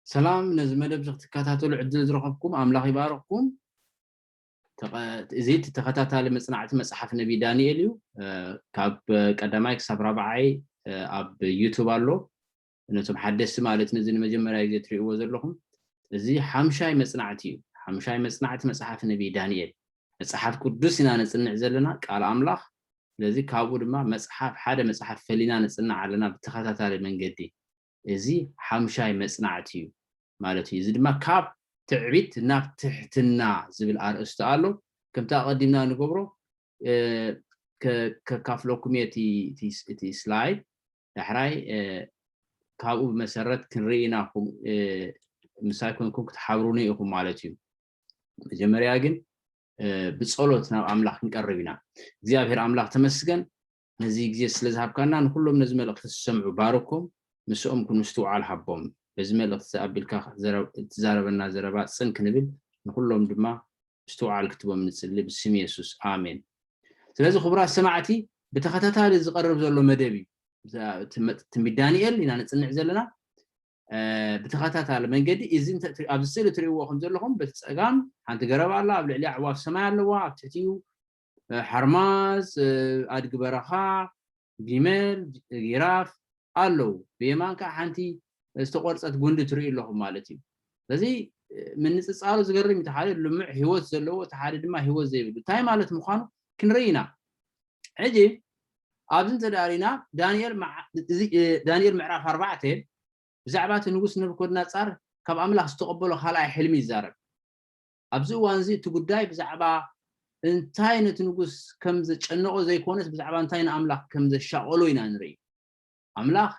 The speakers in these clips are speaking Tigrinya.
ሰላም፣ ነዚ መደብ እዚ ክትከታተሉ ዕድል ዝረኸብኩም ኣምላኽ ይባርኽኩም። ተቐ-፣ እዚ እቲ ተኸታታሊ መጽናዕቲ መጽሓፍ ነቢይ ዳንኤል እዩ። እ፣ ካብ ቀዳማይ ክሳብ ራብዓይ፣ እ፣ ኣብ ዩቱብ ኣሎ። ነቶም ሓደስቲ ማለት ነዚ ንመጀመርያ ግዜ ትርእይዎ ዘለኹም፣ እዚ ሓምሻይ መጽናዕቲ እዩ። ሓምሻይ መጽናዕቲ መጽሓፍ ነቢይ ዳንኤል። መጽሓፍ ቅዱስ ኢና ነጽንዕ ዘለና፣ ቃል ኣምላኽ። ስለዚ ካብኡ ድማ መጽሓፍ፣ ሓደ መጽሓፍ ፈሊና ነጽንዕ ኣለና ብተኸታታሊ መንገዲ። እዚ ሓምሻይ መጽናዕቲ እዩ ማለት እዩ። እዚ ድማ ካብ ትዕቢት ናብ ትሕትና ዝብል ኣርእስቲ ኣሎ። ከምቲ ኣቐዲምና ንገብሮ፣ እ፣ ከ-፣ ከካፍለኩም እየ እቲ፣ እቲ፣ እቲ ስላይድ። ዳሕራይ፣ እ፣ ካብኡ ብመሰረት ክንርኢ ኢና፣ ኹም-፣ እ፣ ምሳይ ኮንኩም ክትሓብሩኒ ኢኹም ማለት እዩ። መጀመርያ ግን፣ እ፣ ብጸሎት ናብ ኣምላኽ ክንቀርብ ኢና። እግዚኣብሔር ኣምላኽ ተመስገን፣ ነዚ ግዜ ስለ ዝሃብካና፣ ንኹሎም ነዚ መልእኽቲ ዝሰምዑ ባርኮም፣ ምስኦም ክንምስትውዓል ሃቦም። በዚ መልእኽቲ ኣቢልካ ዘረ-፣ እትዛረበና ዘረባ ጽን ክንብል፣ ንኹሎም ድማ ምስትውዓል ክትቦም ንጽሊ፣ ብስም የሱስ፣ ኣሜን። ስለዚ ክቡራት ሰማዕቲ፣ ብተኸታታሊ ዝቐርብ ዘሎ መደብ እዩ። እዛ ትመ-፣ ትንቢት ዳንኤል ኢና ንጽንዕ ዘለና። እ፣ ብተኸታታሊ መንገዲ እዚ እንተ-፣ ኣብዚ ስእሊ ትርእይዎ ከም ዘለኹም፣ በቲ ጸጋም ሓንቲ ገረብ ኣላ፣ ኣብ ልዕሊኣ ኣዕዋፍ ሰማይ ኣለዋ፣ ኣብ ትሕቲኡ፣ እ፣ ሓርማዝ፣ እ፣ ኣድጊ በረኻ፣ ጊመል፣ ጊራፍ ኣለዉ። ብየማን ከኣ ሓንቲ ዝተቖርጸት ጉንዲ ትርእዩ ኣለኹም ማለት እዩ። ስለዚ፣ እ፣ ምንጽጻሩ ዝገርም እዩ። እቲ ሓደ ልሙዕ ህይወት ዘለዎ፣ እቲ ሓደ ድማ ህይወት ዘይብሉ። እንታይ ማለት ምዃኑ ክንርኢ ኢና። ሕጂ ኣብዚ እንተ ደኣ ርኢና፣ ዳንኤል መዓ-፣ እዚ፣ እ፣ ዳንኤል ምዕራፍ ኣርባዕተ ብዛዕባ እቲ ንጉስ ነቡከድነጻር ካብ ኣምላኽ ዝተቐበሎ ካልኣይ ሕልሚ ይዛረብ። ኣብዚ እዋን እዚ እቲ ጉዳይ ብዛዕባ እንታይ ነቲ ንጉስ ከም ዘጨነቖ ዘይኮነስ፣ ብዛዕባ እንታይ ንኣምላኽ ከም ዘሻቐሎ ኢና ንርኢ። ኣምላኽ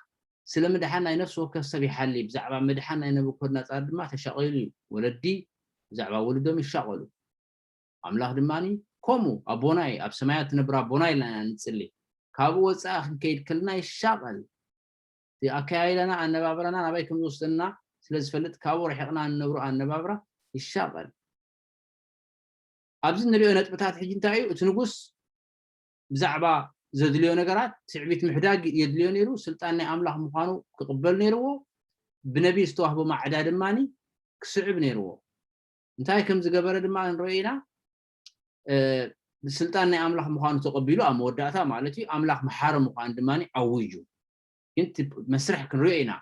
ስለ ምድሓን ናይ ነፍሲ ወከፍ ሰብ ይሓሊ። ብዛዕባ ምድሓን ናይ ነቡከድነጻር ድማ ተሻቒሉ እዩ። ወለዲ ብዛዕባ ወለዶም ይሻቐሉ። ኣምላኽ ድማኒ፣ ከምኡ ኣቦናይ ኣብ ሰማያት ትነብር ኣቦና ኢልና ኢና ንጽሊ። ካብኡ ወጻኢ ክንከይድ ከለና ይሻቐል። እቲ ኣከያይዳና፣ ኣነባብራና ናበይ ከም ዝወስደና ስለ ዝፈልጥ፣ ካብኡ ርሒቕና እንነብሮ ኣነባብራ ይሻቐል። ኣብዚ እንሪኦ ነጥብታት ሕጂ እንታይ እዩ? እቲ ንጉስ ብዛዕባ ዘድልዮ ነገራት ትዕቢት ምሕዳግ የድልዮ ነይሩ። ስልጣን ናይ ኣምላኽ ምዃኑ ክቕበል ነይርዎ። ብነቢይ ዝተዋህቦ ማዕዳ ድማኒ ክስዕብ ነይርዎ። እንታይ ከም ዝገበረ ድማ ንሪኦ ኢና። እ፣ ስልጣን ናይ ኣምላኽ ምዃኑ ተቐቢሉ ኣብ መወዳእታ ማለት እዩ፣ ኣምላኽ መሓሪ ምዃኑ ድማኒ ኣዊጁ። ግን እቲ መስርሕ ክንሪኦ ኢና።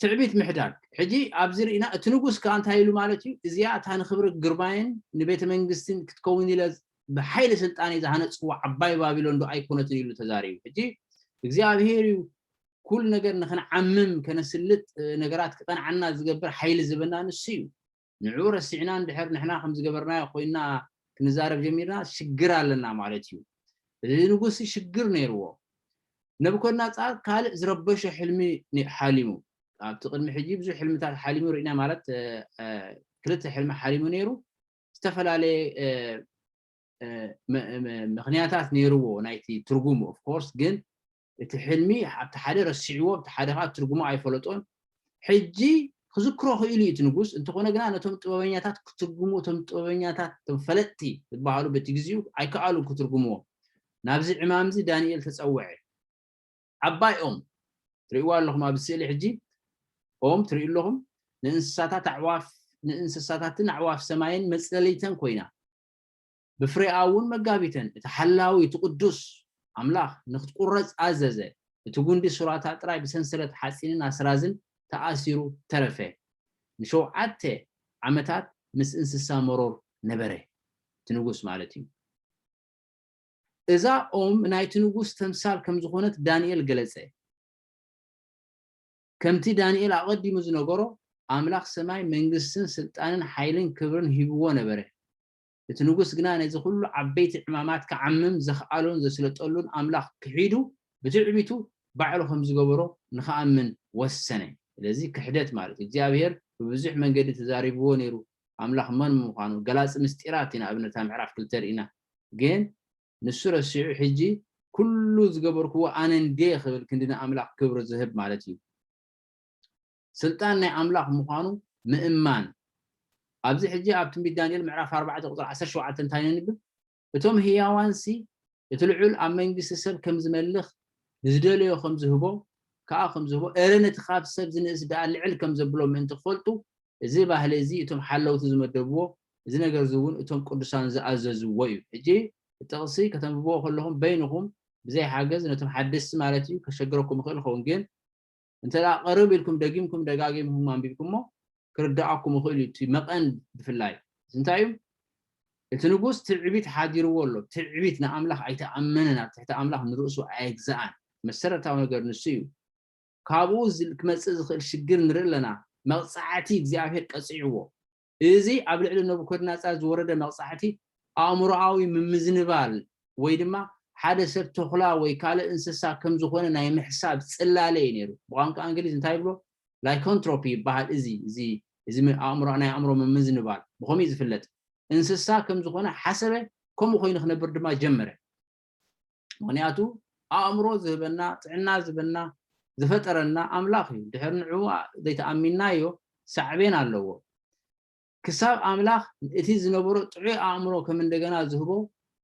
ትዕቢት ምሕዳግ። ሕጂ ኣብዚ ርኢና፣ እቲ ንጉስ ከኣ እንታይ ኢሉ ማለት እዩ? እዚኣ እታ ንኽብሪ ግርማይን ንቤተ መንግስትን ክትከውን ኢለ ብሓይሊ ስልጣነይ ዝሃነጽዋ ዓባይ ባቢሎን ዶ ኣይኮነትን ኢሉ ተዛሪቡ። ሕጂ እግዚኣብሄር እዩ ኩሉ ነገር ንኽንዓምም፣ ከነስልጥ፣ እ፣ ነገራት ክቐንዓና ዝገብር ሓይሊ ዝህበና ንሱ እዩ። ንዕኡ ረሲዕና እንድሕር ንሕና ከም ዝገበርናዮ ኮይንና ክንዛረብ ጀሚርና፣ ሽግር ኣለና ማለት እዩ። እዚ ንጉስ ሽግር ነይርዎ። ነቡከድነጻር ካልእ ዝረበሾ ሕልሚ ኒ-፣ ሓሊሙ። ኣብቲ ቅድሚ ሕጂ ብዙሕ ሕልምታት ሓሊሙ ርኢና፣ ማለት፣ እ፣ እ፣ ክልተ ሕልሚ ሓሊሙ ነይሩ። ዝተፈላለየ፣ እ፣ እ፣ ም-፣ ም-፣ ምኽንያታት ነይርዎ ናይቲ ትርጉሙ። ኦፍ ኮርስ ግን እቲ ሕልሚ ኣብቲ ሓደ ረሲዕዎ፣ ኣብቲ ሓደ ከዓ ትርጉሙ ኣይፈለጦን። ሕጂ ክዝክሮ ክኢሉ እዩ እቲ ንጉስ። እንተኾነ ግና ነቶም ጥበበኛታት ክትርጉሙ፣ እቶም ጥበበኛታት፣ እቶም ፈለጥቲ ዝበሃሉ በቲ ግዜኡ ኣይከኣሉን ክትርጉምዎ። ናብዚ ዕማምዚ ዳንኤል ተጸውዐ። ዓባይ ኦም ትርእይዋ ኣለኹም ኣብዚ ስእሊ። ሕጂ ኦም ትርእዩ ኣለኹም። ንእንስሳታት ኣዕዋፍ፣ ንእንስሳታትን ኣዕዋፍ ሰማይን መጽለሊተን ኮይና፣ ብፍሬኣ እውን መጋቢተን። እቲ ሓላዊ፣ እቲ ቅዱስ ኣምላኽ ንክትቁረጽ ኣዘዘ። እቲ ጉንዲ ሱራታ ጥራይ ብሰንሰለት ሓጺንን ኣስራዝን ተኣሲሩ ተረፈ። ንሸውዓተ ዓመታት ምስ እንስሳ መሮር ነበረ። እቲ ንጉስ ማለት እዩ። እዛ ኦም ናይቲ ንጉስ ተምሳል ከም ዝኾነት ዳንኤል ገለጸ። ከምቲ ዳንኤል ኣቐዲሙ ዝነገሮ፣ ኣምላኽ ሰማይ መንግስትን ስልጣንን ሓይልን ክብርን ሂብዎ ነበረ። እቲ ንጉስ ግና ነዚ ኩሉ ዓበይቲ ዕማማት ክዓምም ዘኽኣሎን ዘስለጠሉን ኣምላኽ ክሒዱ፣ ብትዕቢቱ ባዕሉ ከም ዝገበሮ ንኽኣምን ወሰነ። ስለዚ ክሕደት ማለት እዩ። እግዚኣብሄር ብብዙሕ መንገዲ ተዛሪብዎ ነይሩ። ኣምላኽ መን ምዃኑ፣ ገላጺ ምስጢራት ኢና ኣብነታ ምዕራፍ ክልተ ርኢና። ግን ንሱ ረሲዑ፣ ሕጂ ኩሉ ዝገበርክዎ ኣነ እንድየ ክብል ክንዲ ንኣምላኽ ክብሪ ዝህብ ማለት እዩ። ስልጣን ናይ ኣምላኽ ምዃኑ ምእማን። ኣብዚ ሕጂ ኣብ ትንቢት ዳንኤል ምዕራፍ ኣርባዕተ ቁጽሪ ዓሰርተ ሸውዓተ እንታይ ነንብብ? እቶም ህያዋንሲ እቲ ልዑል ኣብ መንግስቲ ሰብ ከም ዝመልኽ ንዝደለዮ ከም ዝህቦ፣ ከዓ ከም ዝህቦ፣ እረ ነቲ ካብ ሰብ ዝንእስ ደኣ ልዕል ከም ዘብሎ ምእንቲ ክፈልጡ፣ እዚ ባህሊ እዚ እቶም ሓለውቲ ዝመደብዎ፣ እዚ ነገር እዚ እውን እቶም ቅዱሳን ዝኣዘዝዎ እዩ። ሕጂ ጥቕሲ ከተንብብዎ ከለኹም በይንኹም ብዘይ ሓገዝ ነቶም ሓደስቲ ማለት እዩ ከሸግረኩም ይኽእል ይኸውን፣ ግን እንተ ደኣ ቅርብ ኢልኩም ደጊምኩም ደጋጊምኩም ኣንቢብኩሞ ክርድኣኩም ይኽእል እዩ። እቲ መቐን ብፍላይ እንታይ እዩ? እቲ ንጉስ ትዕቢት ሓዲርዎ ኣሎ። ትዕቢት ንኣምላኽ ኣይተኣመነን፣ ኣብ ትሕቲ ኣምላኽ ንርእሱ ኣየግዝኣን። መሰረታዊ ነገር ንሱ እዩ። ካብኡ ዝል- ክመጽእ ዝኽእል ሽግር ንርኢ ኣለና። መቕጻዕቲ እግዚኣብሔር ቀጺዕዎ። እዚ ኣብ ልዕሊ ነቡከድነጻር ዝወረደ መቕጻዕቲ ኣእምሮኣዊ ምምዝንባል ወይ ድማ ሓደ ሰብ ተኹላ ወይ ካልእ እንስሳ ከም ዝኾነ ናይ ምሕሳብ ጽላለ እዩ ነይሩ። ብቋንቋ እንግሊዝ እንታይ ይብሎ? ላይኮንትሮፒ ይበሃል። እዚ እዚ እዚ ም- ኣእምሮ ናይ ኣእምሮ ምምዝንባል ብኸምኡ እዩ ዝፍለጥ። እንስሳ ከም ዝኾነ ሓሰበ፣ ከምኡ ኮይኑ ክነብር ድማ ጀመረ። ምኽንያቱ ኣእምሮ ዝህበና፣ ጥዕና ዝህበና፣ ዝፈጠረና ኣምላኽ እዩ። ድሕሪ ንዕኡ ዘይተኣሚንናዮ ሳዕቤን ኣለዎ። ክሳብ ኣምላኽ እቲ ዝነበሮ ጥዑይ ኣእምሮ ከም እንደገና ዝህቦ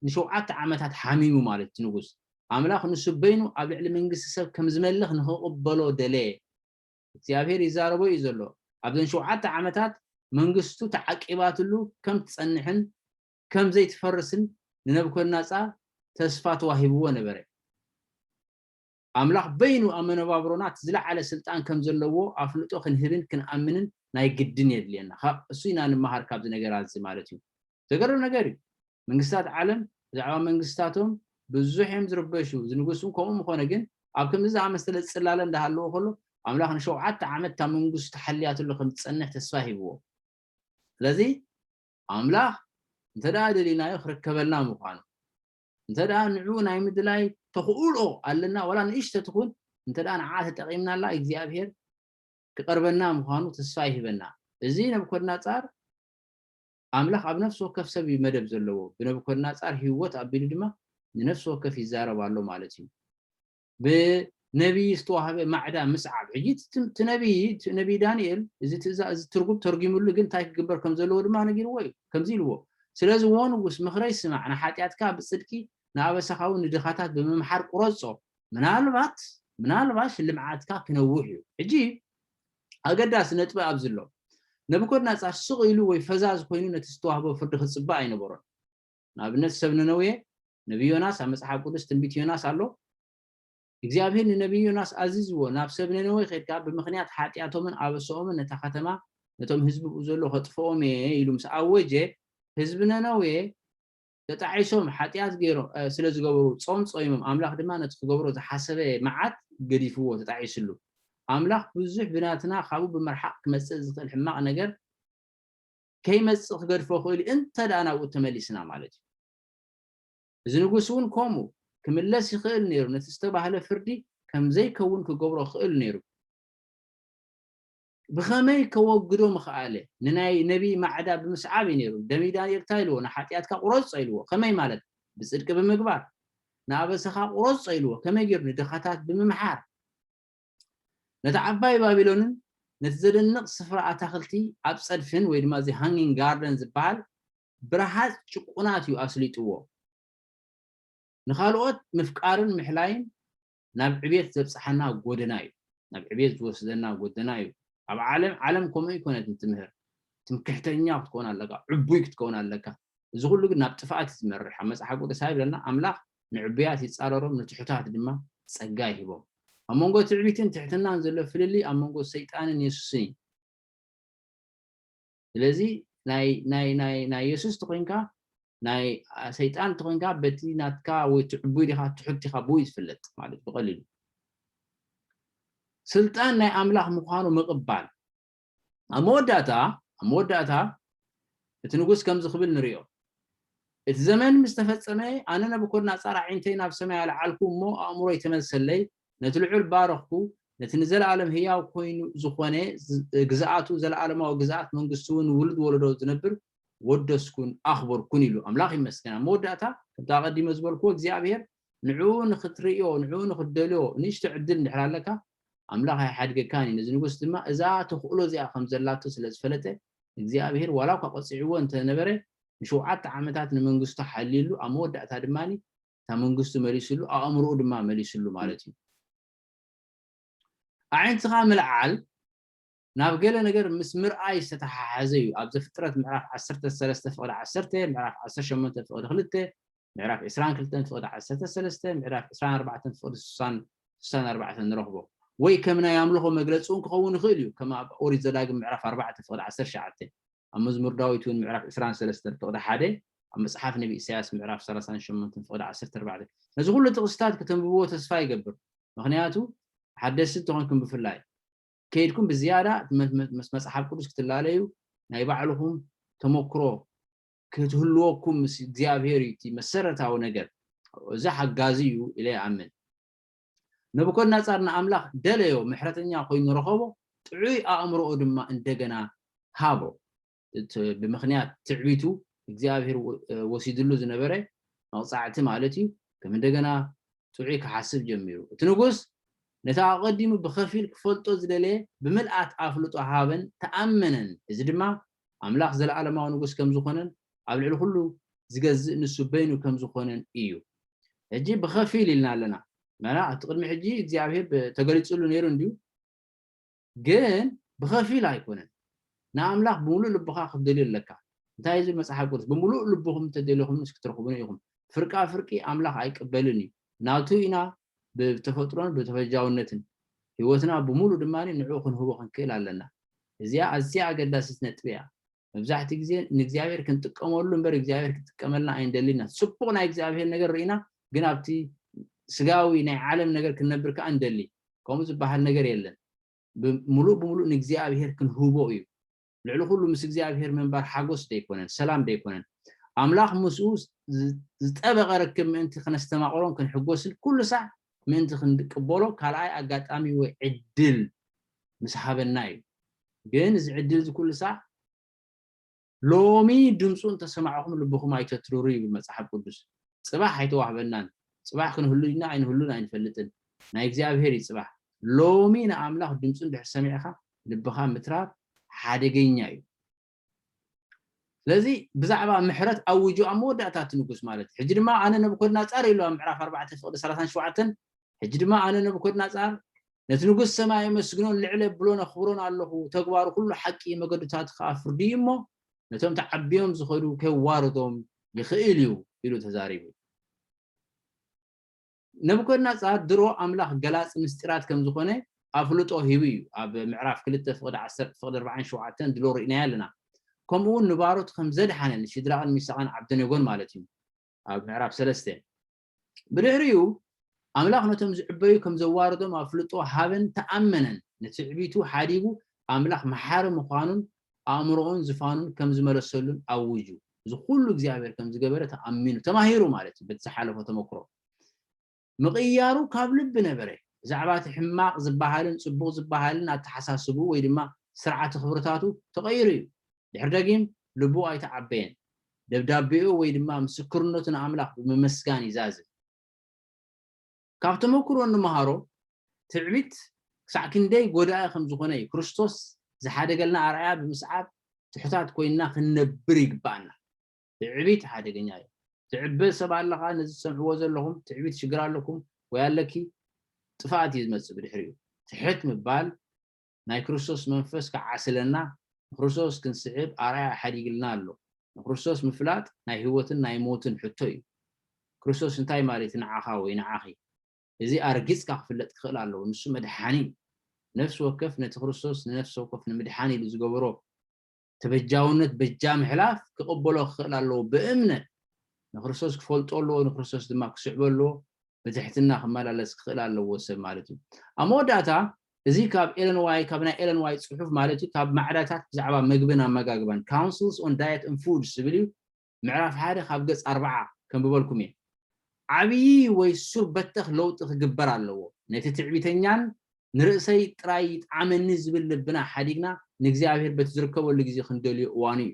ንሸውዓተ ዓመታት ሓሚሙ ማለት እቲ ንጉስ። ኣምላኽ ንሱ በይኑ ኣብ ልዕሊ መንግስቲ ሰብ ከም ዝመልኽ ንኽቕበሎ ደለየ። እግዚኣብሔር ይዛረቦ እዩ ዘሎ። ኣብዘን ሸውዓተ ዓመታት መንግስቱ ተዓቂባትሉ ከም ትጸንሕን ከም ዘይትፈርስን ንነብኮድነጻር ተስፋ ተዋሂብዎ ነበረ። ኣምላኽ በይኑ ኣብ መነባብሮና እቲ ዝለዓለ ስልጣን ከም ዘለዎ ኣፍልጦ ክንህብን ክንኣምንን ናይ ግድን የድልየና። ካብ እሱ ኢና ንምሃር ካብዚ ነገራት እዚ ማለት እዩ። ዘገርም ነገር እዩ። መንግስታት ዓለም ብዛዕባ መንግስታቶም ብዙሕ እዮም ዝርበሹ። እዚ ንጉስ እውን ከምኡ ምኾነ፣ ግን ኣብ ከምዚ ዝኣመሰለ ጽላለ እንዳሃለዎ ከሎ ኣምላኽ ንሸውዓተ ዓመት እታ መንግስቱ ተሓልያትሉ ከም ትጸንሕ ተስፋ ሂብዎ። ስለዚ ኣምላኽ እንተ ደኣ ደሊናዮ ክርከበልና ምዃኑ፣ እንተ ደኣ ንዕኡ ናይ ምድላይ ተኽእሎ ኣለና፣ ዋላ ንእሽቶ ትኹን፣ እንተ ደኣ ንዓ ተጠቒምናላ እግዚኣብሔር ክቐርበና ምዃኑ ተስፋ ይህበና። እዚ ነብኮድነጻር ኣምላኽ ኣብ ነፍሲ ወከፍ ሰብ እዩ መደብ ዘለዎ። ብነብኮድነጻር ህይወት ኣቢሉ ድማ ንነፍሲ ወከፍ ይዛረብ ኣሎ ማለት እዩ። ብነቢይ ዝተዋህበ ማዕዳ ምስዓብ። ሕጂ እቲ እቲ ነቢይ፣ እቲ ነቢይ ዳንኤል እዚ ትእዛ-፣ እዚ ትርጉም ተርጊሙሉ፣ ግን እንታይ ክግበር ከም ዘለዎ ድማ ነጊርዎ እዩ። ከምዚ ኢልዎ፣ "ስለዚ ዎ ንጉስ፣ ምኽረይ ስማዕ፣ ንሓጢኣትካ ብጽድቂ፣ ንኣበሳኻ እውን ንድኻታት ብምምሓር ቁረጾ። ምናልባት፣ ምናልባት ሽልምዓትካ ክነውሕ እዩ።" ሕጂ ኣገዳሲ ነጥቢ ኣብዚ ኣሎ። ነብኮድነጻር ስቕ ኢሉ ወይ ፈዛዝ ኮይኑ ነቲ ዝተዋህቦ ፍርዲ ክጽበ ኣይነበሮን። ንኣብነት ሰብ ነነዌ ነቢ ዮናስ ኣብ መጽሓፍ ቅዱስ ትንቢት ዮናስ ኣሎ። እግዚኣብሔር ንነቢ ዮናስ ኣዚዝዎ፣ "ናብ ሰብ ነነዌ ኸድካ ብምኽንያት ሓጢኣቶምን ኣበሳኦምን ነታ ከተማ ነቶም ህዝቢ ብኡ ዘሎ ከጥፍኦም እየ" ኢሉ ምስ ኣወጀ፣ ህዝቢ ነነዌ ተጣዒሶም ሓጢኣት ገይሮም፣ እ፣ ስለ ዝገበሩ ጾም ጾይሞም፣ ኣምላኽ ድማ ነቲ ክገብሮ ዝሓሰበ መዓት ገዲፍዎ፣ ተጣዒስሉ። ኣምላኽ ብዙሕ ብናትና ካብኡ ብምርሓቕ ክመጽእ ዝኽእል ሕማቕ ነገር ከይመጽእ ክገድፎ ክእል እዩ፣ እንተ ደኣ ናብኡ ተመሊስና ማለት እዩ። እዚ ንጉስ እውን ከምኡ ክምለስ ይኽእል ነይሩ፣ ነቲ ዝተባህለ ፍርዲ ከም ዘይከውን ክገብሮ ክእል ነይሩ። ብኸመይ ከወግዶ ምኽኣለ? ንናይ ነቢይ ማዕዳ ብምስዓብ እዩ ነይሩ። ነቢይ ዳንኤል እንታይ ኢልዎ? "ንሓጢኣትካ ቁረጾ" ኢልዎ። ከመይ ማለት? ብጽድቂ ብምግባር። "ንኣበሳኻ ቁረጾ" ኢልዎ። ከመይ ገይሩ? ንድኻታት ብምምሓር። ነታ ዓባይ ባቢሎንን ነቲ ዘደንቕ ስፍራ ኣታኽልቲ ኣብ ጸድፍን፣ ወይ ድማ እዚ ሃንጊንግ ጋርደን ዝበሃል ብረሃጽ ጭቁናት እዩ ኣስሊጥዎ። ንኻልኦት ምፍቃርን ምሕላይን ናብ ዕቤት ዘብጽሓና ጎደና እዩ። ናብ ዕቤት ዝወስደና ጎደና እዩ። ኣብ ዓለም፣ ዓለም ከምኡ ኣይኮነትን ትምህር። ትምክሕተኛ ክትከውን ኣለካ፣ ዕቡይ ክትከውን ኣለካ። እዚ ኩሉ ግን ናብ ጥፍኣት እዩ ዝመርሕ። ኣብ መጽሓፍ ቅዱስ እንታይ ይብለና? ኣምላኽ ንዕቡያት ይጻረሮም፣ ንትሑታት ድማ ጸጋ ይህቦም። ኣብ መንጎ ትዕቢትን ትሕትናን ዘሎ ፍልልይ ኣብ መንጎ ሰይጣንን የሱስን እዩ። ስለዚ ናይ፣ ናይ፣ ናይ፣ ናይ የሱስ ተኾይንካ፣ ናይ፣ አ፣ ሰይጣን ተኾይንካ፣ በቲ ናትካ ወይ ትዕቡይ ዲኻ ትሑት ዲኻ ብኡ እዩ ዝፍለጥ ማለት ብቐሊሉ። ስልጣን ናይ ኣምላኽ ምዃኑ ምቕባል። ኣብ መወዳእታ፣ ኣብ መወዳእታ እቲ ንጉስ ከምዚ ክብል ንርእዮ። እቲ ዘመን ምስ ተፈጸመ፣ ኣነ ነቡኮድነጻር ኣዒንተይ ናብ ሰማይ ኣልዓልኩ እሞ ኣእምሮይ ተመልሰለይ፣ ነቲ ልዑል ባረኽኩ፣ ነቲ ንዘለኣለም ህያው ኮይኑ ዝኾነ ዝ-፣ ግዝኣቱ፣ ዘለኣለማዊ ግዝኣት መንግስቱ እውን ንውሉድ ወለዶ ዝነብር ወደስኩን ኣኽበርኩን ኢሉ። ኣምላኽ ይመስገን። ኣብ መወዳእታ፣ ከምቲ ኣቐዲመ ዝበልክዎ፣ እግዚኣብሔር ንዕኡ ንኽትርእዮ፣ ንዕኡ ንኽትደልዮ፣ ንእሽቶ ዕድል እንድሕር ኣለካ፣ ኣምላኽ ኣይሓድገካን እዩ። ነዚ ንጉስ ድማ እዛ ተኽእሎ እዚኣ ከም ዘላቶ ስለ ዝፈለጠ፣ እግዚኣብሔር ዋላ እኳ ቀጺዕዎ እንተነበረ፣ ንሸውዓተ ዓመታት ንመንግስቱ ሓልዩሉ፣ ኣብ መወዳእታ ድማ እታ መንግስቱ መሊሱሉ፣ ኣእምሮኡ ድማ መሊሱሉ ማለት እዩ። ኣዒንትኻ ምልዓል ናብ ገለ ነገር ምስ ምርኣይ ዝተተሓሓዘ እዩ። ኣብ ዘፍጥረት ምዕራፍ ዓሰርተ ሰለስተ ፍቕዲ ዓሰርተ፣ ምዕራፍ ዓሰርተ ሸሞንተ ፍቕዲ ክልተ፣ ምዕራፍ ዕስራን ክልተን ፍቕዲ ዓሰርተ ሰለስተ፣ ምዕራፍ ዕስራን ኣርባዕተን ፍቕዲ ስሳን ኣርባዕተን ንረኽቦ። ወይ ከም ናይ ኣምልኾ መግለፂ እውን ክኸውን ይኽእል እዩ። ከም ኣብ ኦሪት ዘዳግም ምዕራፍ ኣርባዕተ ፍቕዲ ዓሰርተ ትሽዓተ፣ ኣብ መዝሙር ዳዊት እውን ምዕራፍ ዕስራን ሰለስተን ፍቕዲ ሓደ፣ ኣብ መፅሓፍ ነቢ ኢሳያስ ምዕራፍ ሰላሳን ሸሞንተን ፍቕዲ ዓሰርተ ኣርባዕተ። ነዚ ኩሉ ጥቕስታት ከተንብብዎ ተስፋ ይገብር። ምኽንያቱ ሓደስቲ እንተኾንኩም ብፍላይ ከይድኩም ብዝያዳ ምስ መፅሓፍ ቅዱስ ክትላለዩ ናይ ባዕልኹም ተመክሮ ክትህልወኩም ምስ እግዚኣብሔር እዩ እቲ መሰረታዊ ነገር። እዚ ሓጋዚ እዩ ኢለ ይኣምን። ነቡኮድነፃር ንኣምላኽ ደለዮ፣ ምሕረተኛ ኮይኑ ረኸቦ፣ ጥዑይ ኣእምሮኡ ድማ እንደገና ሃቦ። እቲ ብምኽንያት ትዕቢቱ እግዚኣብሔር ወ- ወሲድሉ ዝነበረ መቕፃዕቲ ማለት እዩ። ከም እንደገና ጥዑይ ክሓስብ ጀሚሩ። እቲ ንጉስ ነቲ ኣቐዲሙ ብኸፊል ክፈልጦ ዝደለየ ብምልኣት ኣፍልጦ ሃበን ተኣመነን። እዚ ድማ ኣምላኽ ዘለኣለማዊ ንጉስ ከም ዝኾነን ኣብ ልዕሊ ኩሉ ዝገዝእ ንሱ በይኑ ከም ዝኾነን እዩ። ሕጂ ብኸፊል ኢልና ኣለና። መና እቲ ቅድሚ ሕጂ እግዚኣብሔር ብ- ተገሊጹሉ ነይሩ እንድዩ፣ ግን ብኸፊል ኣይኮነን። ንኣምላኽ ብምሉእ ልብኻ ክትደልዮ ኣለካ። እንታይ እዩ ዝብል መጽሓፍ ቅዱስ? ብምሉእ ልብኹም እንተደሊኹም ንስ ክትረኽቡኒ ኢኹም። ፍርቃ ፍርቂ ኣምላኽ ኣይቅበልን እዩ። ናቱ ኢና ብተፈጥሮን ብተፈጃውነትን ህይወትና ብምሉእ ድማ ንዕኡ ክንህቦ ክንክእል ኣለና። እዚኣ ኣዝያ ኣገዳሲት ነጥቢ እያ። መብዛሕትኡ ግዜ ንእግዚኣብሔር ክንጥቀመሉ እምበር እግዚኣብሔር ክጥቀመልና ኣይንደልን ኢና። ጽቡቕ ናይ እግዚኣብሔር ነገር ርኢና ግን ኣብቲ ስጋዊ ናይ ዓለም ነገር ክንነብር ከኣ ንደሊ። ከምኡ ዝበሃል ነገር የለን። ብምሉእ ብምሉእ ንእግዚኣብሔር ክንህቦ እዩ። ልዕሊ ኩሉ ምስ እግዚኣብሔር ምንባር ሓጎስ ደይኮነን፣ ሰላም ደይኮነን። ኣምላኽ ምስኡ ዝ- ዝጠበቐ ርክብ ምእንቲ ክነስተማቕሮን ክንሕጎስን ኩሉ ሳዕ ምእንቲ ክንቅበሎ ካልኣይ ኣጋጣሚ ወይ ዕድል ምስ ሃበና እዩ። ግን እዚ ዕድል እዚ ኩሉ ሳዕ ሎሚ ድምፁ እንተሰማዕኹም ልብኹም ኣይተትርሩ ይብል መፅሓፍ ቅዱስ። ፅባሕ ኣይተዋህበናን። ፅባሕ ክንህሉ ኢና ኣይንህሉን ኣይንፈልጥን። ናይ እግዚኣብሔር እዩ ፅባሕ። ሎሚ ንኣምላኽ ድምፁ እንድሕር ሰሚዕኻ ልብኻ ምትራር ሓደገኛ እዩ። ስለዚ ብዛዕባ ምሕረት ኣውጁ ኣብ መወዳእታ እቲ ንጉስ ማለት እዩ። ሕጂ ድማ ኣነ ነብኮድናፃር ኢሉ ኣብ ምዕራፍ ኣርባዕተ ፍቕዲ ሰላሳን ሸውዓተን ሕጂ ድማ ኣነ ነብኮድናፃር ነቲ ንጉስ ሰማይ የመስግኖን ልዕሊ ብሎን ኣኽብሮን ኣለኹ፣ ተግባሩ ኩሉ ሓቂ፣ መገድታቱ ከዓ ፍርዲ እዩ እሞ ነቶም ተዓብዮም ዝኸዱ ከዋርዶም ይኽእል እዩ ኢሉ ተዛሪቡ። ነብኮድናፃር ድሮ ኣምላኽ ገላፂ ምስጢራት ከም ዝኾነ ኣፍልጦ ሂቡ እዩ። ኣብ ምዕራፍ ክልተ ፍቕዲ ዓሰርተ ፍቕዲ ኣርባዓን ሸውዓተን ድሮ ርኢናዮ ኣለና። ከምኡ እውን ንባሮት ከም ዘድሓነ ንሽድራቕን ሚሳቕን ዓብደነጎን ማለት እዩ። ኣብ ምዕራፍ ሰለስተ ብድሕሪኡ ኣምላኽ ነቶም ዝዕበዩ ከም ዘዋርዶም ኣፍልጦ ሃበን ተኣመነን። ንትዕቢቱ ሓዲጉ ኣምላኽ መሓሪ ምዃኑን ኣእምሮኡን ዝፋኑን ከም ዝመለሰሉን ኣውጁ። እዚ ኩሉ እግዚኣብሔር ከም ዝገበረ ተኣሚኑ ተማሂሩ ማለት እዩ። በቲ ዝሓለፎ ተመክሮ ምቕያሩ ካብ ልቢ ነበረ። ብዛዕባ እቲ ሕማቕ ዝበሃልን ጽቡቕ ዝበሃልን ኣተሓሳስቡ ወይ ድማ ስርዓተ ክብርታቱ ተቐይሩ እዩ። ድሕሪ ደጊም ልቡ ኣይተዓበየን። ደብዳቤኡ ወይ ድማ ምስክርነቱ ንኣምላኽ ብምምስጋን ይዛዝም። ካብ ተመክሮ እንመሃሮ ትዕቢት ክሳዕ ክንደይ ጎዳኢ ከም ዝኾነ እዩ። ክርስቶስ ዝሓደገልና ኣርኣያ ብምስዓብ ትሑታት ኮይንና ክንነብር ይግባኣና። ትዕቢት ሓደገኛ እዩ። ትዕበ ሰብ ኣለኻ፣ ነዚ ዝሰምዕዎ ዘለኹም ትዕቢት ሽግር ኣለኩም ወይ ኣለኪ፣ ጥፍኣት እዩ ዝመጽእ ብድሕሪኡ። ትሕት ምባል ናይ ክርስቶስ መንፈስ ክዓስለና ንክርስቶስ ክንስዕብ ኣርኣያ ሓዲግልና ኣሎ። ንክርስቶስ ምፍላጥ ናይ ህይወትን ናይ ሞትን ሕቶ እዩ። ክርስቶስ እንታይ ማለት ንዓኻ ወይ ንዓኺ? እዚ ኣርጊጽካ ክፍለጥ ክኽእል ኣለዎ። ንሱ መድሓኒ እዩ። ነፍሲ ወከፍ ነቲ ክርስቶስ ንነፍሲ ወከፍ ንምድሓን ኢሉ ዝገበሮ ተበጃውነት በጃ ምሕላፍ ክቕበሎ ክኽእል ኣለዎ። ብእምነት ንክርስቶስ ክፈልጦ ኣለዎ፣ ንክርስቶስ ድማ ክስዕቦ ኣለዎ። ብትሕትና ክመላለስ ክኽእል ኣለዎ ሰብ ማለት እዩ። ኣብ መወዳእታ እዚ ካብ ኤለን ዋይ ካብ ናይ ኤለን ዋይ ፅሑፍ ማለት እዩ ካብ ማዕዳታት ብዛዕባ ምግብን ኣመጋግባን Counsels on Diet and Food ዝብል እዩ። ምዕራፍ ሓደ ካብ ገፅ ኣርባዓ ከንብበልኩም እየ። ዓብዪ ወይ ሱር በተኽ ለውጢ ክግበር ኣለዎ። ነቲ ትዕቢተኛን ንርእሰይ ጥራይ ይጥዓመኒ ዝብል ልብና ሓዲግና ንእግዚኣብሔር በቲ ዝርከበሉ ግዜ ክንደልዮ እዋኑ እዩ።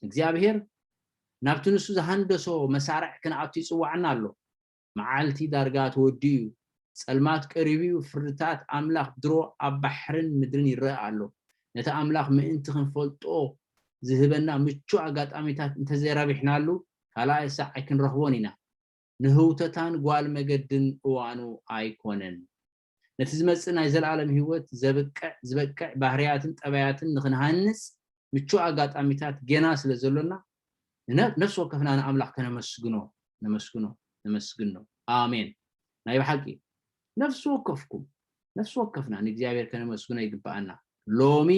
እግዚኣብሔር ናብቲ ንሱ ዝሃንደሶ መሳርዕ ክንኣቱ ይጽውዓና ኣሎ። መዓልቲ ዳርጋ ተወዲኡ እዩ። ጸልማት ቀሪቡ እዩ። ፍርድታት ኣምላኽ ድሮ ኣብ ባሕርን ምድርን ይረኣ ኣሎ። ነቲ ኣምላኽ ምእንቲ ክንፈልጦ ዝህበና ምቹእ ኣጋጣሚታት እንተዘይረቢሕናሉ፣ ካልኣይ ሳዕ ኣይክንረኽቦን ኢና። ንህውተታን ጓል መገድን እዋኑ ኣይኮነን። ነቲ ዝመጽእ ናይ ዘለኣለም ህይወት ዘብቅዕ ዝበቅዕ ባህርያትን ጠባያትን ንክንሃንጽ ምቹእ ኣጋጣሚታት ገና ስለ ዘሎና፣ ንነ- ነፍሲ ወከፍና ንኣምላኽ ከነመስግኖ ነመስግኖ ነመስግኖ። ኣሜን። ናይ ብሓቂ ነፍሲ ወከፍኩም ነፍሲ ወከፍና ንእግዚኣብሔር ከነመስግኖ ይግብኣና። ሎሚ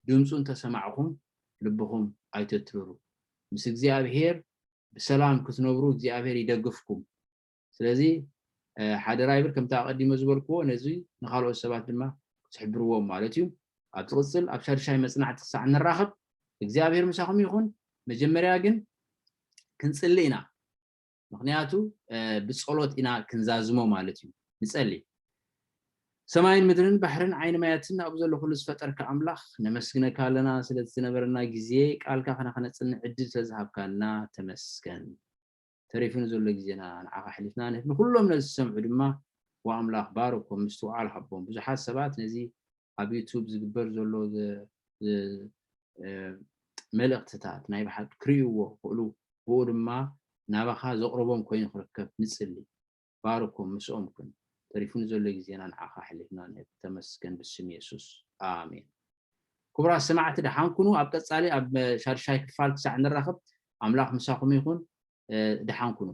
ድምፁ እንተሰማዕኹም ልብኹም ኣይተትርሩ። ምስ እግዚኣብሔር ብሰላም ክትነብሩ እግዚኣብሔር ይደግፍኩም። ስለዚ ሓደራ ይብል፣ ከምቲ ኣቐዲመ ዝበልክዎ ነዚ ንካልኦት ሰባት ድማ ክትሕብርዎም ማለት እዩ። ኣብ ትቕፅል ኣብ ሻድሻይ መፅናዕቲ ክሳዕ ንራኸብ እግዚኣብሔር ምሳኹም ይኹን። መጀመርያ ግን ክንፅሊ ኢና። ምክንያቱ ብፀሎት ኢና ክንዛዝሞ ማለት እዩ። ንፀሊ። ሰማይን ምድርን ባሕርን ዓይኒ ማያትን ኣብኡ ዘሎ ኩሉ ዝፈጠርካ ኣምላኽ ነመስግነካ ኣለና ስለዝነበረና ግዜ፣ ቃልካ ከነፅንዕ ዕድል ስለዝሃብካና ተመስገን። ተሪፉ ንዘሎ ግዜና ንዓኻ ኣሕሊፍና ንህብ። ንኩሎም ነዚ ዝሰምዑ ድማ ወኣምላኽ ባርኮም፣ ምስትውዓል ሃቦም። ብዙሓት ሰባት ነዚ ኣብ ዩቱብ ዝግበር ዘሎ መልእኽትታት ናይ ብሓቂ ክርእይዎ ክኽእሉ፣ ብኡ ድማ ናባኻ ዘቕርቦም ኮይኑ ክርከብ ንጽሊ። ባርኮም፣ ምስኦም ኩን። ተሪፉ ንዘሎ ግዜና ንዓኻ ኣሕሊፍና ንህብ። ተመስገን ብስም የሱስ፣ ኣሜን። ክቡራት ሰማዕቲ ደሓን ኩኑ። ኣብ ቀጻሊ ኣብ ሻድሻይ ክፋል ክሳዕ ንራኸብ ኣምላኽ ምሳኹም ይኹን። ደሓን ኩኑ።